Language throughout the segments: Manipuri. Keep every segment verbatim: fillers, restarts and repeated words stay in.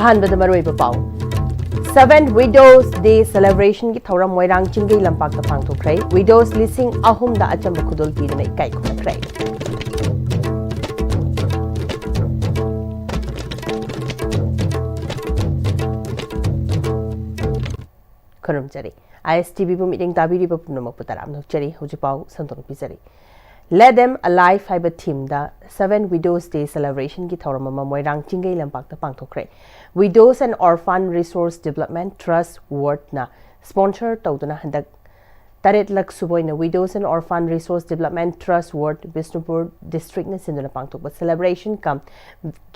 ꯑꯍꯥꯟꯕꯗ ꯃꯔꯨꯑꯣꯏꯕ ꯄꯥꯎ꯫ Seven Widows Day celebrationꯒꯤ ꯊꯧꯔꯝ ꯃꯣꯏꯔꯥꯡ ꯆꯤꯡꯒꯩ ꯂꯝꯄꯥꯛꯇ ꯄꯥꯡꯊꯣꯛꯈ꯭ꯔꯦ꯫ Widows ꯂꯤꯁꯤꯡ ꯑꯍꯨꯝꯗ ꯑꯆꯝꯕ ꯈꯨꯗꯣꯜ ꯄꯤꯗꯨꯅ ꯏꯀꯥꯏ ꯈꯨꯝꯅꯈ꯭ꯔꯦ꯫ ꯈꯨꯔꯨꯝꯖꯔꯤ꯫ ISTVꯕꯨ ꯃꯤꯠꯌꯦꯡ ꯇꯥꯕꯤꯔꯤꯕ ꯄꯨꯝꯅꯃꯛꯄꯨ ꯇꯔꯥꯝꯅ ꯑꯣꯛꯆꯔꯤ꯫ ꯍꯧꯖꯤꯛ ꯄꯥꯎ ꯁꯟꯗꯣꯛꯅ ꯄꯤꯖꯔꯤ꯫ Let Them Alive ꯍꯥꯏꯕ themeꯗ Seven Widows Day celebrationꯒꯤ ꯊꯧꯔꯝ ꯑꯃ ꯃꯣꯏꯔꯥꯡ ꯆꯤꯡꯒꯩ ꯂꯝꯄꯥꯛꯇ ꯄꯥꯡꯊꯣꯛꯈ꯭ꯔꯦ꯫ Widows and Orphan Resource Development Trust Wardꯅ sponsor ꯇꯧꯗꯨꯅ ꯍꯟꯗꯛ ꯇꯔꯦꯠꯂꯛ ꯁꯨꯕ ꯑꯣꯏꯅ Widows and Orphan Resource Development Trust Ward Bishnupur districtꯅ ꯁꯤꯟꯗꯨꯅ ꯄꯥꯡꯊꯣꯛꯄ celebration cum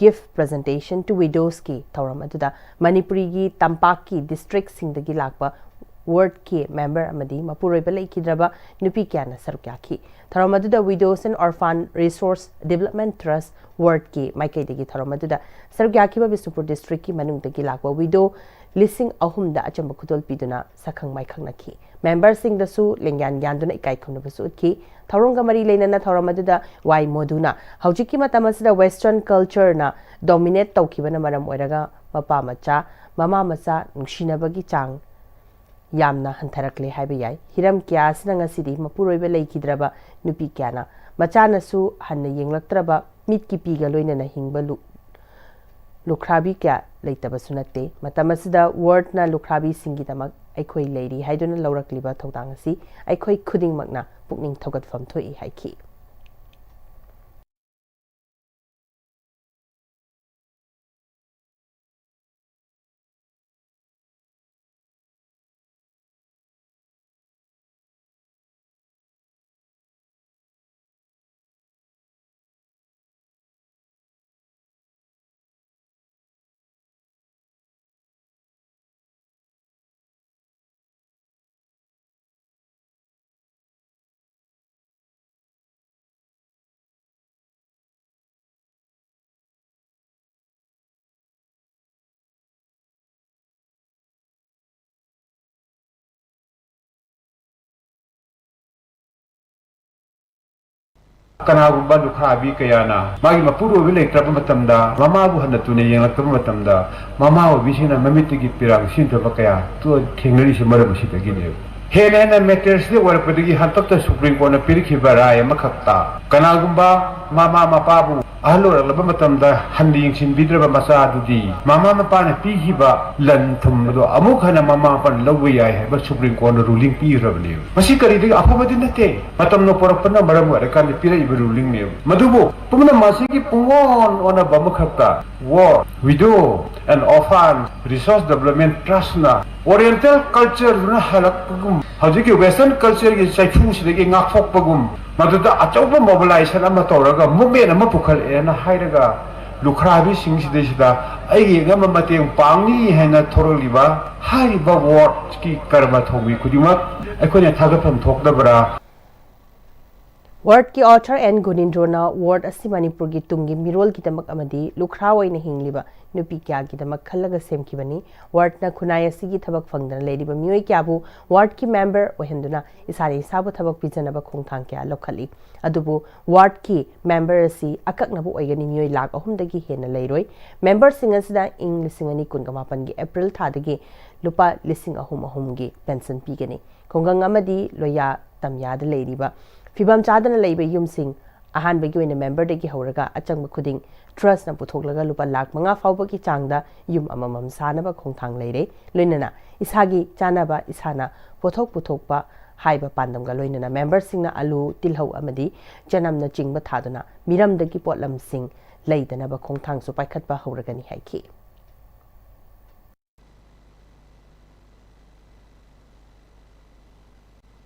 gift presentation to widowsꯀꯤ ꯊꯧꯔꯝ ꯑꯗꯨꯗ ꯃꯅꯤꯄꯨꯔꯤꯒꯤ ꯇꯝꯄꯥꯛꯀꯤ districtꯁꯤꯡꯗꯒꯤ ꯂꯥꯛꯄ wardꯀꯤ member ꯑꯃꯗꯤ ꯃꯄꯨꯔꯣꯏꯕ ꯂꯩꯈꯤꯗ꯭ꯔꯕ ꯅꯨꯄꯤ ꯀꯌꯥꯅ ꯁꯔꯨꯛ ꯌꯥꯈꯤ꯫ ꯊꯧꯔꯝ ꯑꯗꯨꯗ Widows and Orphan Resource Development Trust Wardꯀꯤ ꯃꯥꯏꯀꯩꯗꯒꯤ ꯊꯧꯔꯝ ꯑꯗꯨꯗ ꯁꯔꯨꯛ ꯌꯥꯈꯤꯕ ꯕꯤꯁꯅꯨꯄꯨꯔ districtꯀꯤ ꯃꯅꯨꯡꯗꯒꯤ ꯂꯥꯛꯄ widow ꯂꯤꯁꯤꯡ ꯑꯍꯨꯝꯗ ꯑꯆꯝꯕ ꯈꯨꯗꯣꯜ ꯄꯤꯗꯨꯅ ꯁꯛꯈꯪ ꯃꯥꯏꯈꯪꯅꯈꯤ꯫ Memberꯁꯤꯡꯗꯁꯨ ꯂꯦꯡꯌꯥꯟ ꯌꯥꯟꯗꯨꯅ ꯏꯀꯥꯏ ꯈꯨꯝꯅꯕꯁꯨ ꯎꯠꯈꯤ꯫ ꯊꯧꯔꯝꯒ ꯃꯔꯤ ꯂꯩꯅꯅ ꯊꯧꯔꯝ ꯑꯗꯨꯗ ꯋꯥꯏ ꯃꯣꯗꯨꯅ ꯍꯧꯖꯤꯛꯀꯤ ꯃꯇꯝ ꯑꯁꯤꯗ Western cultureꯅ dominate ꯇꯧꯈꯤꯕꯅ ꯃꯔꯝ ꯑꯣꯏꯔꯒ ꯃꯄꯥ ꯃꯆꯥ, ꯃꯃꯥ ꯃꯆꯥ ꯅꯨꯡꯁꯤꯅꯕꯒꯤ ꯆꯥꯡ ꯌꯥꯝꯅ ꯍꯟꯊꯔꯛꯂꯦ ꯍꯥꯏꯕ ꯌꯥꯏ꯫ ꯍꯤꯔꯝ ꯀꯌꯥ ꯑꯁꯤꯅ ꯉꯁꯤꯗꯤ ꯃꯄꯨꯔꯣꯏꯕ ꯂꯩꯈꯤꯗ꯭ꯔꯕ ꯅꯨꯄꯤ ꯀꯌꯥꯅ ꯃꯆꯥꯅꯁꯨ ꯍꯟꯅ ꯌꯦꯡꯂꯛꯇ꯭ꯔꯕ ꯃꯤꯠꯀꯤ ꯄꯤꯒ ꯂꯣꯏꯅꯅ ꯍꯤꯡꯕ ꯂꯨ-, ꯂꯨꯈ꯭ꯔꯥꯕꯤ ꯀꯌꯥ ꯂꯩꯇꯕꯁꯨ ꯅꯠꯇꯦ꯫ ꯃꯇꯝ ꯑꯁꯤꯗ wardꯅ ꯂꯨꯈ꯭ꯔꯥꯕꯤꯁꯤꯡꯒꯤꯗꯃꯛ ꯑꯩꯈꯣꯏ ꯂꯩꯔꯤ ꯍꯥꯏꯗꯨꯅ ꯂꯧꯔꯛꯂꯤꯕ ꯊꯧꯗꯥꯡ ꯑꯁꯤ ꯑꯩꯈꯣꯏ ꯈꯨꯗꯤꯡꯃꯛꯅ ꯄꯨꯛꯅꯤꯡ ꯊꯧꯒꯠꯐꯝ ꯊꯣꯛꯏ ꯍꯥꯏꯈꯤ꯫ ꯀꯅꯥꯒꯨꯝꯕ ꯂꯨꯈ꯭ꯔꯥꯕꯤ ꯀꯌꯥꯅ ꯃꯥꯒꯤ ꯃꯄꯨꯔꯣꯏꯕ ꯂꯩꯇ꯭ꯔꯕ ꯃꯇꯝꯗ, ꯃꯃꯥꯕꯨ ꯍꯟꯅ ꯇꯨꯅ ꯌꯦꯡꯂꯛꯇꯕ ꯃꯇꯝꯗ, ꯃꯃꯥ ꯑꯣꯏꯕꯤꯁꯤꯡꯅ ꯃꯃꯤꯠꯇꯒꯤ ꯄꯤꯔꯥꯡ ꯁꯤꯟꯗꯕ ꯀꯌꯥ ꯇꯣ-, ꯊꯦꯡꯅꯔꯤꯁꯦ ꯃꯔꯝ ꯑꯁꯤꯗꯒꯤꯅꯦꯕ꯫ ꯍꯦꯟꯅ ꯍꯦꯟꯅ ꯃꯦꯇꯔꯁꯤꯗ ꯑꯣꯏꯔꯛꯄꯗꯒꯤ ꯍꯟꯗꯛꯇ ꯁꯨꯄ꯭ꯔꯤꯝ ꯀꯣꯔꯠꯅ ꯄꯤꯔꯛꯈꯤꯕ ꯔꯥꯏ ꯑꯃꯈꯛꯇ, ꯀꯅꯥꯒꯨꯝꯕ ꯃꯃꯥ ꯃꯄꯥꯕꯨ ꯑꯍꯜ ꯑꯣꯏꯔꯛꯂꯕ ꯃꯇꯝꯗ ꯍꯟꯅ ꯌꯦꯡꯁꯤꯟꯕꯤꯗ꯭ꯔꯕ ꯃꯆꯥ ꯑꯗꯨꯗꯤ ꯃꯃꯥ ꯃꯄꯥꯅ ꯄꯤꯈꯤꯕ ꯂꯟ ꯊꯨꯝ ꯑꯗꯣ ꯑꯃꯨꯛ ꯍꯟꯅ ꯃꯃꯥ ꯃꯄꯥꯅ ꯂꯧꯕ ꯌꯥꯏ ꯍꯥꯏꯕ ꯁꯨꯄ꯭ꯔꯤꯝ ꯀꯣꯔꯠꯅ ꯔꯨꯂꯤꯡ ꯄꯤꯈ꯭ꯔꯕꯅꯦꯕ꯫ ꯃꯁꯤ ꯀꯔꯤꯗꯒꯤ ꯑꯐꯕꯗꯤ ꯅꯠꯇꯦ꯫ ꯃꯇꯝꯅ ꯄꯣꯔꯛꯄꯅ ꯃꯔꯝ ꯑꯣꯏꯔꯀꯥꯟꯗ ꯄꯤꯔꯛꯏꯕ ꯔꯨꯂꯤꯡꯅꯦꯕ꯫ ꯃꯗꯨꯕꯨ ꯄꯨꯝꯅꯃꯛ ꯑꯁꯤꯒꯤ ꯄꯨꯡꯑꯣꯟ ꯑꯣꯟꯅꯕ ꯑꯃꯈꯛꯇ War, Widow and Orphan Resource Development Trustꯅ Oriental cultureꯗꯨꯅ ꯍꯜꯂꯛꯄꯒꯨꯝ, ꯍꯧꯖꯤꯛꯀꯤ Western cultureꯒꯤ ꯆꯩꯐꯨꯁꯤꯗꯒꯤ ꯉꯥꯛꯊꯣꯛꯄꯒꯨꯝ, ꯃꯗꯨꯗ ꯑꯆꯧꯕ mobilization ꯑꯃ ꯇꯧꯔꯒ movement ꯑꯃ ꯄꯨꯈꯠꯂꯛꯑꯦꯅ ꯍꯥꯏꯔꯒ, ꯂꯨꯈ꯭ꯔꯥꯕꯤꯁꯤꯡꯁꯤꯗꯩꯁꯤꯗ ꯑꯩꯒꯤ ꯑꯉꯝꯕ ꯃꯇꯦꯡ ꯄꯥꯡꯅꯤ ꯍꯥꯏꯅ ꯊꯣꯔꯛꯂꯤꯕ ꯍꯥꯏꯔꯤꯕ wardꯀꯤ ꯀꯔꯃ ꯊꯧꯃꯤ ꯈꯨꯗꯤꯡꯃꯛ ꯑꯩꯈꯣꯏꯅ ꯊꯥꯒꯠꯐꯝ ꯊꯣꯛꯇꯕ꯭ꯔꯥ? Wardꯀꯤ author N ꯒꯨꯅꯤꯟꯗ꯭ꯔꯣꯅ ward ꯑꯁꯤ ꯃꯅꯤꯄꯨꯔꯒꯤ ꯇꯨꯡꯒꯤ ꯃꯤꯔꯣꯜꯒꯤꯗꯃꯛ ꯑꯃꯗꯤ ꯂꯨꯈ꯭ꯔꯥ ꯑꯣꯏꯅ ꯍꯤꯡꯂꯤꯕ ꯅꯨꯄꯤ ꯀꯌꯥꯒꯤꯗꯃꯛ ꯈꯜꯂꯒ ꯁꯦꯝꯈꯤꯕꯅꯤ꯫ Wardꯅ ꯈꯨꯟꯅꯥꯏ ꯑꯁꯤꯒꯤ ꯊꯕꯛ ꯐꯪꯗꯅ ꯂꯩꯔꯤꯕ ꯃꯤꯑꯣꯏ ꯀꯌꯥꯕꯨ wardꯀꯤ member ꯑꯣꯏꯍꯟꯗꯨꯅ ꯏꯁꯥꯅ ꯏꯁꯥꯕꯨ ꯊꯕꯛ ꯄꯤꯖꯅꯕ ꯈꯣꯡꯊꯥꯡ ꯀꯌꯥ ꯂꯧꯈꯠꯂꯤ꯫ ꯑꯗꯨꯕꯨ wardꯀꯤ member ꯑꯁꯤ ꯑꯀꯛꯅꯕ ꯑꯣꯏꯒꯅꯤ, ꯃꯤꯑꯣꯏ ꯂꯥꯈ ꯑꯍꯨꯝꯗꯒꯤ ꯍꯦꯟꯅ ꯂꯩꯔꯣꯏ꯫ Memberꯁꯤꯡ ꯑꯁꯤꯗ ꯏꯪ ꯂꯤꯁꯤꯡ ꯑꯅꯤ ꯀꯨꯟꯒ ꯃꯥꯄꯟꯒꯤ April ꯊꯥꯗꯒꯤ ꯂꯨꯄꯥ ꯂꯤꯁꯤꯡ ꯑꯍꯨꯝ ꯑꯍꯨꯝꯒꯤ pension ꯄꯤꯒꯅꯤ꯫ ꯈꯨꯡꯒꯪ ꯑꯃꯗꯤ ꯂꯣꯌꯥ ꯇꯝꯌꯥꯗ ꯂꯩꯔꯤꯕ ꯐꯤꯚꯝ ꯆꯥꯗꯅ ꯂꯩꯕ ꯌꯨꯝꯁꯤꯡ, ꯑꯍꯥꯟꯕꯒꯤ ꯑꯣꯏꯅ memberꯗꯒꯤ ꯍꯧꯔꯒ ꯑꯆꯪꯕ ꯈꯨꯗꯤꯡ trustꯅ ꯄꯨꯊꯣꯛꯂꯒ ꯂꯨꯄꯥ ꯂꯥꯈ ꯃꯉꯥ ꯐꯥꯎꯕꯒꯤ ꯆꯥꯡꯗ ꯌꯨꯝ ꯑꯃꯃꯝ ꯁꯥꯅꯕ ꯈꯣꯡꯊꯥꯡ ꯂꯩꯔꯦ꯫ ꯂꯣꯏꯅꯅ ꯏꯁꯥꯒꯤ ꯆꯥꯅꯕ ꯏꯁꯥꯅ ꯄꯣꯠꯊꯣꯛ ꯄꯨꯊꯣꯛꯄ ꯍꯥꯏꯕ ꯄꯥꯟꯗꯝꯒ ꯂꯣꯏꯅꯅ memberꯁꯤꯡꯅ ꯑꯂꯨ, ꯇꯤꯜꯍꯧ ꯑꯃꯗꯤ ꯆꯅꯝꯅꯆꯤꯡꯕ ꯊꯥꯗꯨꯅ ꯃꯤꯔꯝꯗꯒꯤ ꯄꯣꯠꯂꯝꯁꯤꯡ ꯂꯩꯗꯅꯕ ꯈꯣꯡꯊꯥꯡꯁꯨ ꯄꯥꯏꯈꯠꯄ ꯍꯧꯔꯒꯅꯤ ꯍꯥꯏꯈꯤ꯫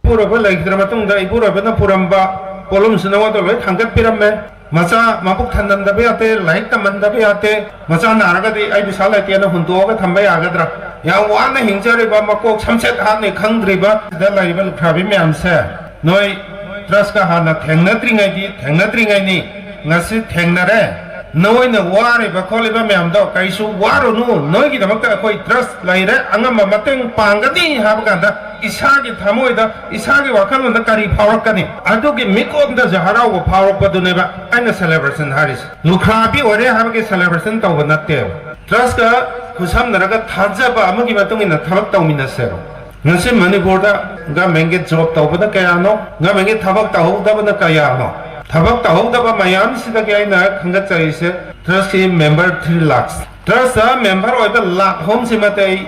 ꯏꯄꯨꯔꯣꯏꯕ ꯂꯩꯈꯤꯗ꯭ꯔ ꯃꯇꯨꯡꯗ ꯏꯄꯨꯔꯣꯏꯕꯅ ꯄꯨꯔꯝꯕ ꯄꯣꯠꯂꯨꯝꯁꯤ ꯅꯉꯣꯟꯗ ꯂꯣꯏ ꯊꯥꯡꯒꯠꯄꯤꯔꯝꯃꯦ꯫ ꯃꯆꯥ ꯃꯕꯨꯛ ꯊꯟꯍꯟꯗꯕ ꯌꯥꯗꯦ, ꯂꯥꯏꯔꯤꯛ ꯇꯝꯍꯟꯗꯕ ꯌꯥꯗꯦ꯫ ꯃꯆꯥ ꯅꯥꯔꯒꯗꯤ ꯑꯩ ꯄꯩꯁꯥ ꯂꯩꯇꯦꯅ ꯍꯨꯟꯗꯣꯛꯑꯒ ꯊꯝꯕ ꯌꯥꯒꯗ꯭ꯔꯥ? ꯌꯥꯝ ꯋꯥꯅ ꯍꯤꯡꯖꯔꯤꯕ, ꯃꯀꯣꯛ ꯁꯝꯁꯦꯠ ꯍꯥꯠꯅꯤ ꯈꯪꯗ꯭ꯔꯤꯕ ꯁꯤꯗ ꯂꯩꯔꯤꯕ ꯂꯨꯈ꯭ꯔꯥꯕꯤ ꯃꯌꯥꯝꯁꯦ ꯅꯣꯏ trustꯀ ꯍꯥꯟꯅ ꯊꯦꯡꯅꯗ꯭ꯔꯤꯉꯩꯗꯤ, ꯊꯦꯡꯅꯗ꯭ꯔꯤꯉꯩꯅꯤ, ꯉꯁꯤ ꯊꯦꯡꯅꯔꯦ꯫ ꯅꯣꯏꯅ ꯋꯥꯔꯤꯕ ꯈꯣꯠꯂꯤꯕ ꯃꯌꯥꯝꯗꯣ ꯀꯩꯁꯨ ꯋꯥꯔꯨꯅꯨ, ꯅꯣꯏꯒꯤꯗꯃꯛꯇ ꯑꯩꯈꯣꯏ trust ꯂꯩꯔꯦ, ꯑꯉꯝꯕ ꯃꯇꯦꯡ ꯄꯥꯡꯒꯅꯤ ꯍꯥꯏꯕ ꯀꯥꯟꯗ ꯏꯁꯥꯒꯤ ꯊꯃꯣꯏꯗ, ꯏꯁꯥꯒꯤ ꯋꯥꯈꯜꯂꯣꯟꯗ ꯀꯔꯤ ꯐꯥꯎꯔꯛꯀꯅꯤ? ꯑꯗꯨꯒꯤ ꯃꯤꯀꯨꯞꯇꯁꯨ ꯍꯔꯥꯎꯕ ꯐꯥꯎꯔꯛꯄꯗꯨꯅꯦꯕ ꯑꯩꯅ celebration ꯍꯥꯏꯔꯤꯁꯦ꯫ ꯂꯨꯈ꯭ꯔꯥꯕꯤ ꯑꯣꯏꯔꯦ ꯍꯥꯏꯕꯒꯤ celebration ꯇꯧꯕ ꯅꯠꯇꯦꯕ꯫ Trustꯀ ꯈꯨꯠꯁꯝꯅꯔꯒ ꯊꯥꯖꯕ ꯑꯃꯒꯤ ꯃꯇꯨꯡ ꯏꯟꯅ ꯊꯕꯛ ꯇꯧꯃꯤꯟꯅꯁꯦꯕ꯫ ꯉꯁꯤ ꯃꯅꯤꯄꯨꯔꯗ governmentꯀꯤ job ꯇꯧꯕꯅ ꯀꯌꯥꯅꯣ, governmentꯀꯤ ꯊꯕꯛ ꯇꯧꯍꯧꯗꯕꯅ ꯀꯌꯥꯅꯣ? ꯊꯕꯛ ꯇꯧꯍꯧꯗꯕ ꯃꯌꯥꯝꯁꯤꯗꯒꯤ ꯑꯩꯅ ꯈꯟꯒꯠꯆꯔꯤꯁꯦ, trustꯀꯤ member three lakhs꯫ Trustꯇ member ꯑꯣꯏꯕ ꯂꯥꯈ ꯑꯍꯨꯝꯁꯤꯃꯗꯤ ꯑꯩ,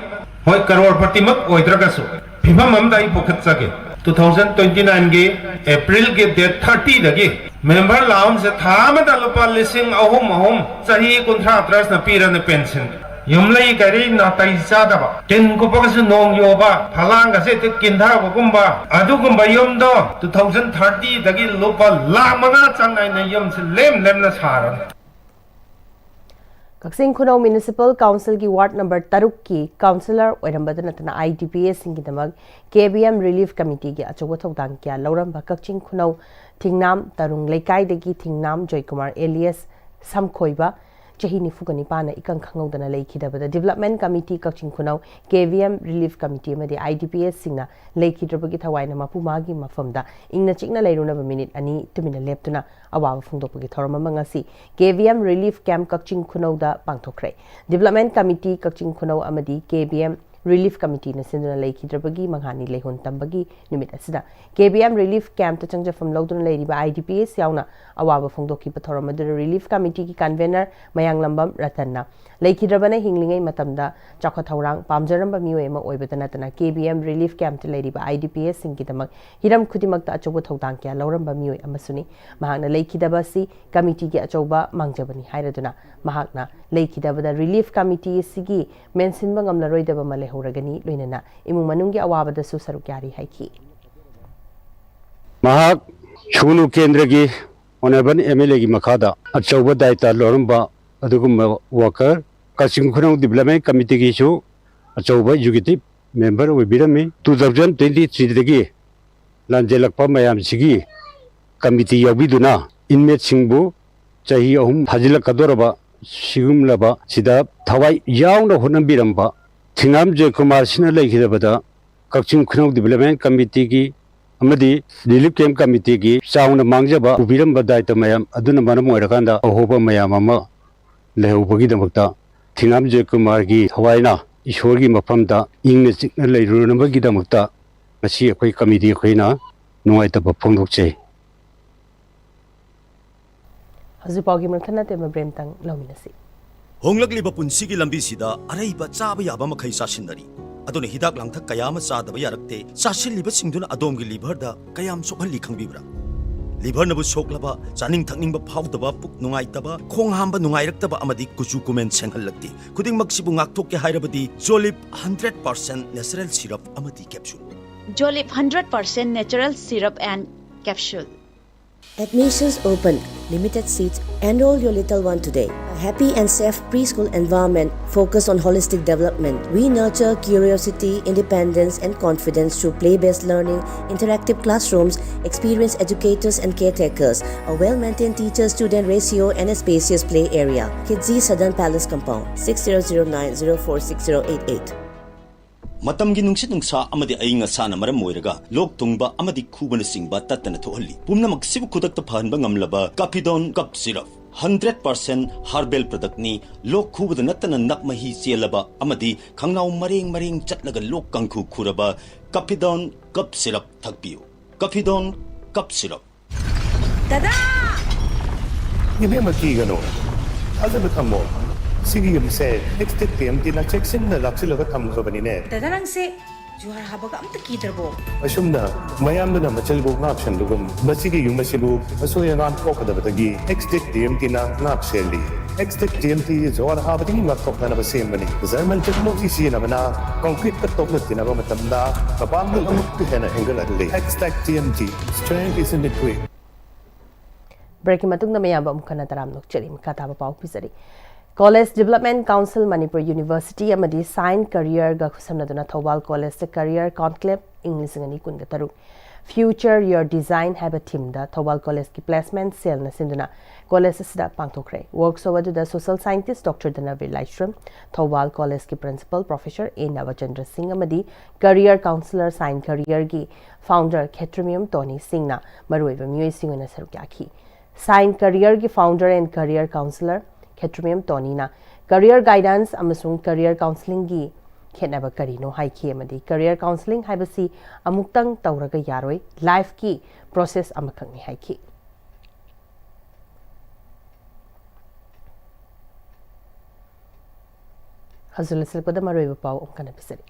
ꯍꯣꯏ, ꯀꯔꯣꯔꯄꯇꯤꯃꯛ ꯑꯣꯏꯗ꯭ꯔꯒꯁꯨ, ꯐꯤꯕꯝ ꯑꯃꯗ ꯑꯩ ꯄꯨꯈꯠꯆꯒꯦ꯫ Two thousand twenty nineꯒꯤ Aprilꯒꯤ date thirtyꯗꯒꯤ member lakh ꯑꯍꯨꯝꯁꯦ ꯊꯥ ꯑꯃꯗ ꯂꯨꯄꯥ ꯂꯤꯁꯤꯡ ꯑꯍꯨꯝ ꯑꯍꯨꯝ, ꯆꯍꯤ ꯀꯨꯟꯊ꯭ꯔꯥ trustꯅ ꯄꯤꯔꯅꯤ pension꯫ ꯌꯨꯝꯂꯩ ꯀꯩꯔꯩ ꯅꯥꯇꯩ ꯆꯥꯗꯕ, ꯇꯤꯟ ꯀꯨꯞꯄꯒꯁꯨ ꯅꯣꯡ ꯌꯣꯕ, ꯐꯂꯥꯡꯒꯁꯦ ꯍꯦꯛꯇ ꯀꯤꯟꯊꯕꯒꯨꯝꯕ, ꯑꯗꯨꯒꯨꯝꯕ ꯌꯨꯝꯗꯣ two thousand thirtyꯗꯒꯤ ꯂꯨꯄꯥ ꯂꯥꯈ ꯃꯉꯥ ꯆꯥꯡ ꯅꯥꯏꯅ ꯌꯨꯝꯁꯦ ꯂꯦꯝ ꯂꯦꯝꯅ ꯁꯥꯔꯅꯤ꯫ ꯀꯛꯆꯤꯡ ꯈꯨꯅꯧ Municipal Councilꯒꯤ ward number ꯇꯔꯨꯛꯀꯤ councillor ꯑꯣꯏꯔꯝꯕꯗ ꯅꯠꯇꯅ IDPsꯁꯤꯡꯒꯤꯗꯃꯛ KBM Relief Committeeꯒꯤ ꯑꯆꯧꯕ ꯊꯧꯗꯥꯡ ꯀꯌꯥ ꯂꯧꯔꯝꯕ ꯀꯛꯆꯤꯡ ꯈꯨꯅꯧ ꯊꯤꯡꯅꯥꯝ ꯇꯔꯨꯡ ꯂꯩꯀꯥꯏꯗꯒꯤ ꯊꯤꯡꯅꯥꯝ ꯖꯣꯏꯀꯨꯃꯥꯔ alias ꯁꯝꯈꯣꯏꯕ, ꯆꯍꯤ ꯅꯤꯐꯨꯒ ꯅꯤꯄꯥꯟꯅ ꯏꯀꯪ ꯈꯪꯍꯧꯗꯅ ꯂꯩꯈꯤꯗꯕꯗ Development Committee ꯀꯛꯆꯤꯡ ꯈꯨꯅꯧ, KBM Relief Committee ꯑꯃꯗꯤ IDPsꯁꯤꯡꯅ ꯂꯩꯈꯤꯗ꯭ꯔꯕꯒꯤ ꯊꯋꯥꯏꯅ ꯃꯄꯨ ꯃꯥꯒꯤ ꯃꯐꯝꯗ ꯏꯪꯅ ꯆꯤꯛꯅ ꯂꯩꯔꯨꯅꯕ minute ꯑꯅꯤ ꯇꯨꯃꯤꯟꯅ ꯂꯦꯞꯇꯨꯅ ꯑꯋꯥꯕ ꯐꯣꯡꯗꯣꯛꯄꯒꯤ ꯊꯧꯔꯝ ꯑꯃ ꯉꯁꯤ KBM Relief Camp ꯀꯛꯆꯤꯡ ꯈꯨꯅꯧꯗ ꯄꯥꯡꯊꯣꯛꯈ꯭ꯔꯦ꯫ Development Committee ꯀꯛꯆꯤꯡ ꯈꯨꯅꯧ ꯑꯃꯗꯤ KBM Relief Committeeꯅ ꯁꯤꯟꯗꯨꯅ ꯂꯩꯈꯤꯗ꯭ꯔꯕꯒꯤ ꯃꯉꯥꯅꯤ ꯂꯩꯍꯣꯟ ꯇꯝꯕꯒꯤ ꯅꯨꯃꯤꯠ ꯑꯁꯤꯗ KBM Relief Campꯇ ꯆꯪꯖꯐꯝ ꯂꯧꯗꯨꯅ ꯂꯩꯔꯤꯕ IDPs ꯌꯥꯎꯅ ꯑꯋꯥꯕ ꯐꯣꯡꯗꯣꯛꯈꯤꯕ ꯊꯧꯔꯝ ꯑꯗꯨꯗ Relief Committeeꯒꯤ convener ꯃꯌꯥꯡꯂꯝꯕꯝ ꯔꯇꯟꯅ ꯂꯩꯈꯤꯗ꯭ꯔꯕꯅ ꯍꯤꯡꯂꯤꯉꯩ ꯃꯇꯝꯗ ꯆꯥꯎꯈꯠ ꯊꯧꯔꯥꯡ ꯄꯥꯝꯖꯔꯝꯕ ꯃꯤꯑꯣꯏ ꯑꯃ ꯑꯣꯏꯕꯗ ꯅꯠꯇꯅ KBM Relief Campꯇ ꯂꯩꯔꯤꯕ IDPsꯁꯤꯡꯒꯤꯗꯃꯛ ꯍꯤꯔꯝ ꯈꯨꯗꯤꯡꯃꯛꯇ ꯑꯆꯧꯕ ꯊꯧꯗꯥꯡ ꯀꯌꯥ ꯂꯧꯔꯝꯕ ꯃꯤꯑꯣꯏ ꯑꯃꯁꯨꯅꯤ꯫ ꯃꯍꯥꯛꯅ ꯂꯩꯈꯤꯗꯕ ꯑꯁꯤ committeeꯒꯤ ꯑꯆꯧꯕ ꯃꯥꯡꯖꯕꯅꯤ ꯍꯥꯏꯔꯗꯨꯅ ꯃꯍꯥꯛꯅ ꯂꯩꯈꯤꯗꯕꯗ Relief Committee ꯑꯁꯤꯒꯤ ꯃꯦꯟꯁꯤꯟꯕ ꯉꯝꯂꯔꯣꯏꯗꯕ ꯑꯃ ꯂꯩꯍꯧꯔꯒꯅꯤ, ꯂꯣꯏꯅꯅ ꯏꯃꯨꯡ ꯃꯅꯨꯡꯒꯤ ꯑꯋꯥꯕꯗꯁꯨ ꯁꯔꯨꯛ ꯌꯥꯔꯤ ꯍꯥꯏꯈꯤ꯫ ꯃꯍꯥꯛ ꯁꯨꯒꯅꯨ ꯀꯦꯟꯗ꯭ꯔꯒꯤ Honourable MLAꯒꯤ ꯃꯈꯥꯗ ꯑꯆꯧꯕ ꯗꯥꯏꯇ ꯂꯧꯔꯝꯕ ꯑꯗꯨꯒꯨꯝꯕ worker, ꯀꯛꯆꯤꯡ ꯈꯨꯅꯧ Development Committeeꯒꯤꯁꯨ ꯑꯆꯧꯕ executive member ꯑꯣꯏꯕꯤꯔꯝꯃꯤ꯫ Two thousand twenty threeꯗꯒꯤ ꯂꯥꯟꯖꯦꯜꯂꯛꯄ ꯃꯌꯥꯝꯁꯤꯒꯤ committee ꯌꯥꯎꯕꯤꯗꯨꯅ inmateꯁꯤꯡꯕꯨ ꯆꯍꯤ ꯑꯍꯨꯝ ꯐꯥꯖꯤꯜꯂꯛꯀꯗꯧꯔꯕ ꯁꯤꯒꯨꯝꯂꯕ ꯁꯤꯗ ꯊꯋꯥꯏ ꯌꯥꯎꯅ ꯍꯣꯠꯅꯕꯤꯔꯝꯕ ꯊꯤꯡꯅꯥꯝ ꯖꯣꯏꯀꯨꯃꯥꯔꯁꯤꯅ ꯂꯩꯈꯤꯗꯕꯗ ꯀꯛꯆꯤꯡ ꯈꯨꯅꯧ ꯗꯤꯕꯂꯞꯃꯦꯟ ꯀꯃꯤꯇꯤꯒꯤ ꯑꯃꯗꯤ ꯔꯤꯂꯤꯐ ꯀꯦꯝꯞ ꯀꯃꯤꯇꯤꯒꯤ ꯆꯥꯎꯅ ꯃꯥꯡꯖꯕ ꯄꯨꯕꯤꯔꯝꯕ ꯗꯥꯏꯇ ꯃꯌꯥꯝ ꯑꯗꯨꯅ ꯃꯔꯝ ꯑꯣꯏꯔꯀꯥꯟꯗ ꯑꯍꯣꯕ ꯃꯌꯥꯝ ꯑꯃ ꯂꯩꯍꯧꯕꯒꯤꯗꯃꯛꯇ ꯊꯤꯉꯥꯝ ꯖꯣꯏꯀꯨꯃꯥꯔꯒꯤ ꯊꯋꯥꯏꯅ ꯏꯁꯣꯔꯒꯤ ꯃꯐꯝꯗ ꯏꯪꯅ ꯆꯤꯛꯅ ꯂꯩꯔꯨꯅꯕꯒꯤꯗꯃꯛꯇ ꯉꯁꯤ ꯑꯩꯈꯣꯏ ꯀꯃꯤꯇꯤ ꯑꯩꯈꯣꯏꯅ ꯅꯨꯡꯉꯥꯏꯇꯕ ꯐꯣꯡꯗꯣꯛꯆꯩ꯫ ꯍꯧꯖꯤꯛꯐꯥꯎꯒꯤ ꯃꯈꯜ ꯅꯠꯇꯦ, ꯃꯕ꯭ꯔꯦꯝꯇꯪ ꯂꯧꯃꯤꯟꯅꯁꯤ꯫ ꯍꯣꯡꯂꯛꯂꯤꯕ ꯄꯨꯟꯁꯤꯒꯤ ꯂꯝꯕꯤꯁꯤꯗ ꯑꯔꯩꯕ ꯆꯥꯕ ꯌꯥꯕ ꯃꯈꯩ ꯆꯥꯁꯤꯟꯅꯔꯤ꯫ ꯑꯗꯨꯅ ꯍꯤꯗꯥꯛ ꯂꯥꯡꯊꯛ ꯀꯌꯥ ꯑꯃ ꯆꯥꯗꯕ ꯌꯥꯔꯛꯇꯦ꯫ ꯆꯥꯁꯤꯜꯂꯤꯕꯁꯤꯡꯗꯨꯅ ꯑꯗꯣꯝꯒꯤ ꯂꯤꯚꯔꯗ ꯀꯌꯥꯝ ꯁꯣꯛꯍꯜꯂꯤ ꯈꯪꯕꯤꯕ꯭ꯔꯥ? ꯂꯤꯚꯔꯅꯕꯨ ꯁꯣꯛꯂꯕ, ꯆꯥꯅꯤꯡ ꯊꯛꯅꯤꯡꯕ ꯐꯥꯎꯗꯕ, ꯄꯨꯛ ꯅꯨꯡꯉꯥꯏꯇꯕ, ꯈꯣꯡ ꯍꯥꯝꯕ ꯅꯨꯡꯉꯥꯏꯔꯛꯇꯕ ꯑꯃꯗꯤ ꯀꯨꯆꯨ ꯀꯨꯃꯦꯟ ꯁꯦꯡꯍꯜꯂꯛꯇꯦ꯫ ꯈꯨꯗꯤꯡꯃꯛꯁꯤꯕꯨ ꯉꯥꯛꯊꯣꯛꯀꯦ ꯍꯥꯏꯔꯕꯗꯤ ꯖꯣꯂꯤꯞ ꯍꯟꯗ꯭ꯔꯦꯠ ꯄꯥꯔꯁꯦꯟ ꯅꯦꯆꯔꯦꯜ ꯁꯤꯔꯞ ꯑꯃꯗꯤ capsule. Jolip hundred percent natural syrup and capsule. Admissions open. Limited seats. Enroll your little one today. A happy and safe preschool environment focused on holistic development. We nurture curiosity, independence, and confidence through play-based learning, interactive classrooms, experienced educators and caretakers, a well-maintained teacher-student ratio, and a spacious play area. Kidzi Southern Palace Compound, six zero zero nine zero four six zero eight eight. ꯃꯇꯝꯒꯤ ꯅꯨꯡꯁꯤꯠ ꯅꯨꯡꯁꯥ ꯑꯃꯗꯤ ꯑꯏꯪ ꯑꯁꯥꯅ ꯃꯔꯝ ꯑꯣꯏꯔꯒ ꯂꯣꯛ ꯊꯨꯡꯕ ꯑꯃꯗꯤ ꯈꯨꯕꯅꯆꯤꯡꯕ ꯇꯠꯇꯅ ꯊꯣꯛꯍꯜꯂꯤ꯫ ꯄꯨꯝꯅꯃꯛꯁꯤꯕꯨ ꯈꯨꯗꯛꯇ ꯐꯍꯟꯕ ꯉꯝꯂꯕ ꯀꯥꯐꯤꯗꯣꯟ cup syrup. Hundred percent herbal ꯄ꯭ꯔꯗꯛꯅꯤ꯫ ꯂꯣꯛ ꯈꯨꯕꯗ ꯅꯠꯇꯅ ꯅꯞ ꯃꯍꯤ ꯆꯦꯜꯂꯕ ꯑꯃꯗꯤ ꯈꯪꯅꯥꯎ ꯃꯔꯦꯡ ꯃꯔꯦꯡ ꯆꯠꯂꯒ ꯂꯣꯛ ꯀꯥꯡꯈꯨ ꯈꯨꯔꯕ ꯀꯥꯐꯤꯗꯣꯟ ꯀꯞ ꯁꯤꯔꯞ ꯊꯛꯄꯤꯌꯨ꯫ ꯀꯥꯐꯤꯗꯣꯟ cup syrup. ꯗꯗꯥ! ꯏꯕꯦꯝꯃ, ꯀꯤꯒꯅꯨ꯫ ꯊꯥꯖꯕ ꯊꯝꯃꯣ꯫ ꯁꯤꯒꯤ ꯌꯨꯝꯁꯦ ꯑꯦꯛꯁꯇꯦꯛ ꯇꯤ ꯑꯦꯝ ꯇꯤꯅ ꯆꯦꯛꯁꯤꯟꯅ ꯂꯥꯛꯁꯤꯜꯂꯒ ꯊꯝꯈ꯭ꯔꯕꯅꯤꯅꯦ꯫ ꯗꯗꯥ, ꯅꯪꯁꯦ ꯖꯨꯍꯥꯔ ꯍꯥꯕꯒ ꯑꯝꯇ ꯀꯤꯗ꯭ꯔꯕꯣ? ꯑꯁꯨꯝꯅ ꯃꯌꯥꯝꯗꯨꯅ ꯃꯆꯜꯕꯨ ꯉꯥꯛꯁꯦꯟꯕꯒꯨꯝ, ꯃꯁꯤꯒꯤ ꯌꯨꯝ ꯑꯁꯤꯕꯨ ꯑꯁꯣꯏ ꯑꯉꯥꯝ ꯊꯣꯛꯀꯗꯕꯗꯒꯤ ꯑꯦꯛꯁꯇꯦꯛ ꯇꯤ ꯑꯦꯝ ꯇꯤꯅ ꯉꯥꯛ ꯁꯦꯜꯂꯤ꯫ ꯑꯦꯛꯁꯇꯦꯛ ꯇꯤ ꯑꯦꯝ ꯇꯤ ꯖꯨꯍꯥꯔ ꯍꯥꯕꯗꯒꯤ ꯉꯥꯛꯊꯣꯛꯅꯅꯕ ꯁꯦꯝꯕꯅꯤ꯫ ꯖꯔꯃꯟ ꯇꯦꯛꯅꯣꯂꯣꯖꯤ ꯁꯤꯖꯤꯟꯅꯕꯅ ꯀꯪꯀ꯭ꯔꯤꯠꯀ ꯇꯣꯛꯅ ꯇꯤꯟꯅꯕ ꯃꯇꯝꯗ ꯃꯄꯥꯡꯒꯜ ꯑꯃꯨꯛꯀ ꯍꯦꯟꯅ ꯍꯦꯟꯒꯠꯍꯜꯂꯤ꯫ ꯑꯦꯛꯁꯇꯦꯛ T M T, strength is in the grit. ꯕ꯭ꯔꯦꯛꯀꯤ ꯃꯇꯨꯡꯗ ꯃꯌꯥꯝꯕꯨ ꯑꯃꯨꯛ ꯍꯟꯅ ꯇꯔꯥꯝꯅ ꯑꯣꯛꯆꯔꯤ꯫ ꯃꯈꯥ ꯇꯥꯕ ꯄꯥꯎ ꯄꯤꯖꯔꯤ꯫ College development council, Manipur university ꯑꯃꯗꯤ ꯁꯥꯏꯟꯁ ꯀꯔꯤꯌꯔꯒ ꯈꯨꯠꯁꯝꯅꯗꯨꯅ ꯊꯧꯕꯥꯜ ꯀꯣꯂꯦꯖꯇ ꯀꯔꯤꯌꯔ ꯀꯣꯟꯀ꯭ꯂꯦꯕ ꯏꯪ ꯂꯤꯁꯤꯡ ꯑꯅꯤ ꯀꯨꯟꯒ ꯇꯔꯨꯛ꯫ Future Your Design ꯍꯥꯏꯕ ꯊꯤꯝꯗ ꯊꯧꯕꯥꯜ ꯀꯣꯂꯦꯖꯀꯤ placement cellꯅ ꯁꯤꯟꯗꯨꯅ ꯀꯣꯂꯦꯖ ꯑꯁꯤꯗ ꯄꯥꯡꯊꯣꯛꯈ꯭ꯔꯦ꯫ Workshop ꯑꯗꯨꯗ social scientist Doctor ꯙꯅꯕꯤꯔ ꯂꯥꯏꯁ꯭ꯔꯝ, ꯊꯧꯕꯥꯜ ꯀꯣꯂꯦꯖꯀꯤ principal professor ꯑꯦ ꯅꯕꯆꯟꯗ꯭ꯔ ꯁꯤꯡ ꯑꯃꯗꯤ career counsellor Sign Careerꯒꯤ founder ꯈꯦꯇ꯭ꯔꯤꯃꯌꯨꯝ ꯇꯣꯅꯤ ꯁꯤꯡꯅ ꯃꯔꯨꯑꯣꯏꯕ ꯃꯤꯑꯣꯏꯁꯤꯡ ꯑꯣꯏꯅ ꯁꯔꯨꯛ ꯌꯥꯈꯤ꯫ Sign Careerꯒꯤ founder and career counsellor Khetrimayum ꯇꯣꯅꯤꯅ career guidance ꯑꯃꯁꯨꯡ career counsellingꯒꯤ ꯈꯦꯠꯅꯕ ꯀꯔꯤꯅꯣ ꯍꯥꯏꯈꯤ ꯑꯃꯗꯤ career counselling ꯍꯥꯏꯕꯁꯤ ꯑꯃꯨꯛꯇꯪ ꯇꯧꯔꯒ ꯌꯥꯔꯣꯏ, lifeꯀꯤ process ꯑꯃꯈꯛꯅꯤ ꯍꯥꯏꯈꯤ꯫ ꯍꯧꯖꯤꯛ ꯂꯣꯏꯁꯤꯜꯂꯛꯄꯗ ꯃꯔꯨꯑꯣꯏꯕ ꯄꯥꯎ ꯑꯃꯨꯛ ꯍꯟꯅ ꯄꯤꯖꯔꯤ꯫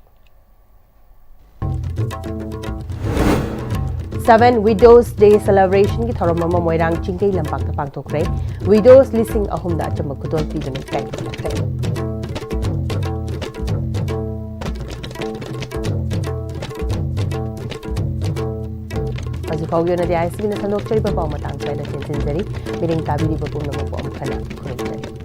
Seven Widows Day celebrationꯒꯤ ꯊꯧꯔꯝ ꯑꯃ ꯃꯣꯏꯔꯥꯡ ꯆꯤꯡꯒꯩ ꯂꯝꯄꯥꯛꯇ ꯄꯥꯡꯊꯣꯛꯈ꯭ꯔꯦ꯫ Widows ꯂꯤꯁꯤꯡ ꯑꯍꯨꯝꯗ ꯑꯆꯝꯕ ꯈꯨꯗꯣꯜ ꯄꯤꯗꯨꯅ ꯏꯀꯥꯏ ꯈꯨꯝꯅꯈ꯭ꯔꯦ꯫ ꯍꯧꯖꯤꯛ ꯐꯥꯎꯒꯤ ꯑꯣꯏꯅꯗꯤ ISBNꯅ ꯁꯟꯗꯣꯛꯆꯔꯤꯕ ꯄꯥꯎ ꯃꯇꯥꯡ ꯁ꯭ꯋꯥꯏꯗ ꯇꯦꯟꯁꯤꯟꯖꯔꯤ꯫ ꯃꯤꯠꯌꯦꯡ ꯇꯥꯕꯤꯔꯤꯕ ꯄꯨꯝꯅꯃꯛꯄꯨ ꯑꯃꯨꯛ ꯍꯟꯅ